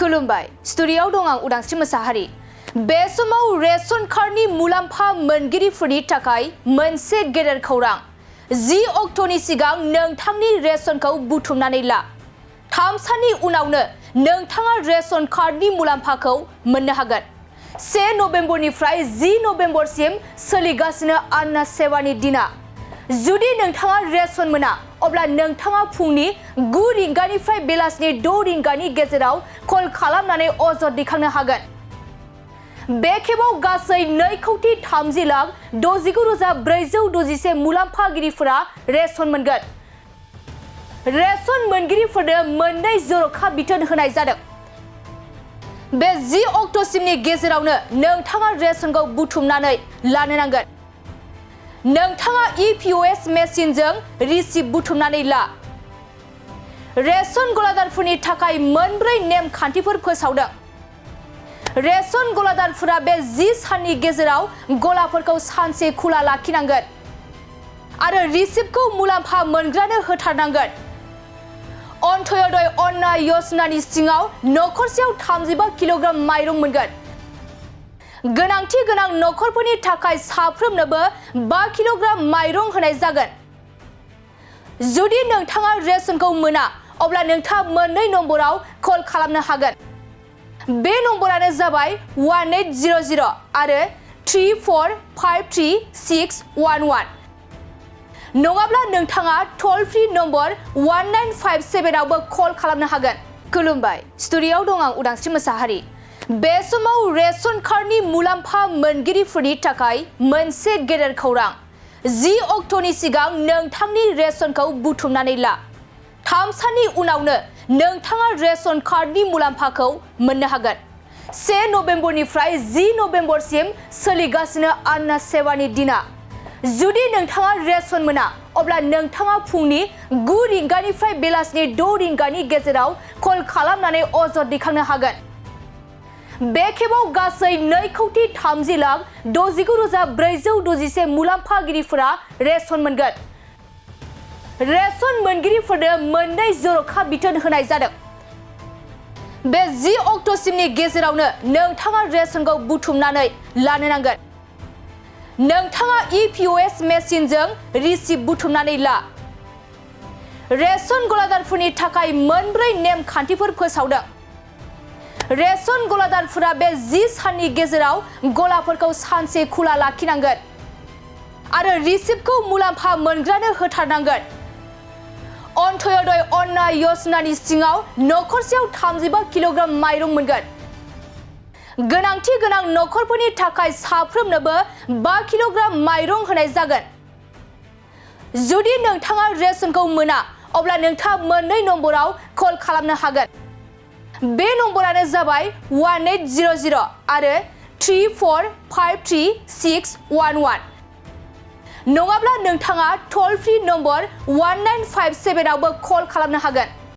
खुलुमबाय स्टुडिय'आव दं आं उदांस्रि मोसाहारि। बे समाव रेशन कार्डनि मुलाम्फा मोनगिरिफोरनि थाखाय मोनसे गेदेर खौरां। 10 अक्ट'नि सिगां नोंथांनि रेशनखौ बुथुमनानै ला। 3 साननि उनावनो नोंथाङा रेशन कार्डनि मुलाम्फाखौ मोननो हागोन। 1 नबेम्बरनिफ्राय 10 नबेम्बरसिम सोलिगासिनो आन्ना सेवानि दिना। जुदि नोंथाङा रेशन मोना अब्ला नोंथाङा फुंनि 9 रिंगानिफ्राय बेलासिनि 6 रिंगानि गेजेराव कल खालामनानै अजद दैखांनो हागोन। बे खेबाव गासै 2,69,69,461 मुलाम्फागिरिफोरा रेशन मोनगोन। रेशन मोनगिरिफोरनो मोननै जर'खा बिथोन होनाय जादों। बे 10 अक्ट'सिमनि गेजेरावनो नोंथाङा रेशनखौ बुथुमनानै लानो नांगोन। नोंथाङा EPOS मेसिनजों रिसिप्ट बुथुमनानै ला। रेशन गलादारफोरनि थाखाय मोनब्रै नेमखान्थिफोर फोसावदों। रेशन गलादारफोरा बे 10 साननि गेजेराव गलाफोरखौ सानसे खुला लाखिनांगोन आरो रिसिप्टखौ मुलाम्फा मोनग्रानो होथारनांगोन। अन्त्योदय अन्ना योजनानि सिङाव नखरसेयाव 35 किल'ग्राम माइरं मोनगोन। गोनांथि गोनां नखरफोरनि थाखाय साफ्रोमनोबो 5 किल'ग्राम माइरं होनाय जागोन। जुदि नोंथाङा रेशनखौ मोना अब्ला नोंथाङा मोननै नम्बराव कल खालामनो हागोन। बे नम्बरानो जाबाय 1800 आरो 34533611। नङाब्ला नोंथाङा टल फ्रि नम्बर 1957 आवबो कल खालामनो हागोन। खुलुमबाय स्टुडिय'आव दं आं उदांस्रि मोसाहारि। बे समाव रेशन कार्डनि मुलाम्फा मोनगिरिफोरनि थाखाय मोनसे गेदेर खौरां। 10 अक्ट'नि सिगां नोंथांनि रेशनखौ बुथुमनानै ला। 3 साननि उनावनो नोंथाङा रेशन कार्डनि मुलाम्फाखौ मोननो हागोन। 1 नबेम्बरनिफ्राय 10 नबेम्बरसिम सोलिगासिनो आन्ना सेवानि दिना। जुदि नोंथाङा रेशन मोना अब्ला नोंथाङा फुंनि 9 रिंगानिफ्राय बेलासिनि 6 रिंगानि गेजेराव कल खालामनानै अजद दैखांनो हागोन। बे खेबाव गासै 2,60,69,461 मुलाम्फागिरिफोरा रेशन मोनगोन। रेशन मोनगिरिफोरनो मोननै जर'खा बिथोन होनाय जादों। बे 10 अक्ट'सिमनि गेजेरावनो नोंथाङा रेशनखौ बुथुमनानै लानो नांगोन। नोंथाङा EPOS मेसिनजों रिसिप्ट बुथुमनानै ला। रेशन गलादारफोरनि थाखाय मोनब्रै नेमखान्थिफोर फोसावदों। रेशन गलादारफोरा बे 10 साननि गेजेराव गलाफोरखौ सानसे खुला लाखिनांगोन आरो रिसिप्टखौ मुलाम्फा मोनग्रानो होथारनांगोन। अन्त्योदय अन्ना योजनानि सिङाव नखरसेयाव 35 किल'ग्राम माइरं मोनगोन। गोनांथि गोनां नखरफोरनि थाखाय साफ्रोमनोबो 5 किल'ग्राम माइरं होनाय जागोन। जुदि नोंथाङा रेशनखौ मोना अब्ला नोंथाङा मोननै नम्बराव कल खालामनो हागोन। बे नम्बरानो जाबाय 1800 आरो 34533611। नङाब्ला नोंथाङा टल फ्रि नम्बर 1957 आवबो कल खालामनो हागोन।